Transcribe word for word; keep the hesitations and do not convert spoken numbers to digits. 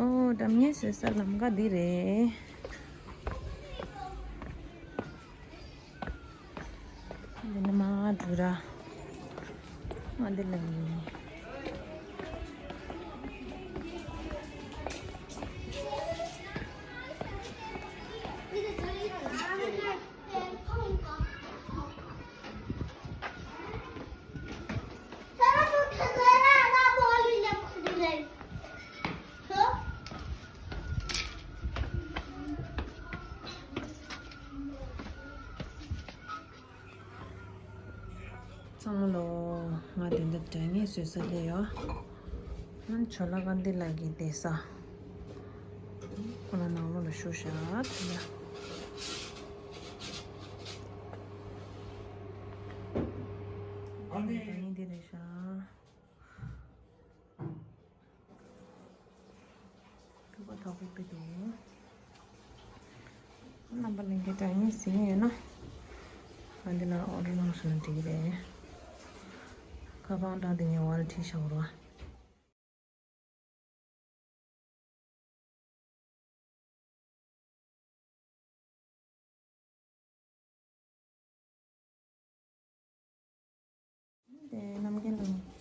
ཨོ། སྒྲ་སྙན་བཟོ་ས་ལམ་ཀ་འདི་རེད། འདི་ནི་མ་འགྲོ་ར། ང་འདི་ལ་ཡིན། ཚང་མ་ལོ། ང་དེ་འདྲ་སྒྲ་སྙན་བཟོ་ས་སླེབས་ཡོད། ང་ཇོ་ལགས་ཀ་འདི་ལ་གི་བསྡད་ས། ཁོ་ལ་ནང་ལོགས་ལ་བཞུགས་ཤག་དེ་ལ། ཨ་ནི་སྒྲ་སྙན་འདི་རེད་ཤག་ཕུག་པ་དག་པོ་དཔེ་འདུག་རྣམ་པ་ལྷན་རྒྱས་སྒྲ་སྙན་གཟིགས་ཡོད་ན། ང་འདི་ལ་ཨོ་ཌར་གནང་སོང་ན་འགྲིག་གི་རེད། ཁ་པར་ཨང་གྲངས་དེ་ངས་འོག་ལ་བྲིས་བཞག་གོ་ར། དེ་རྣམ་རྒྱལ་ལགས་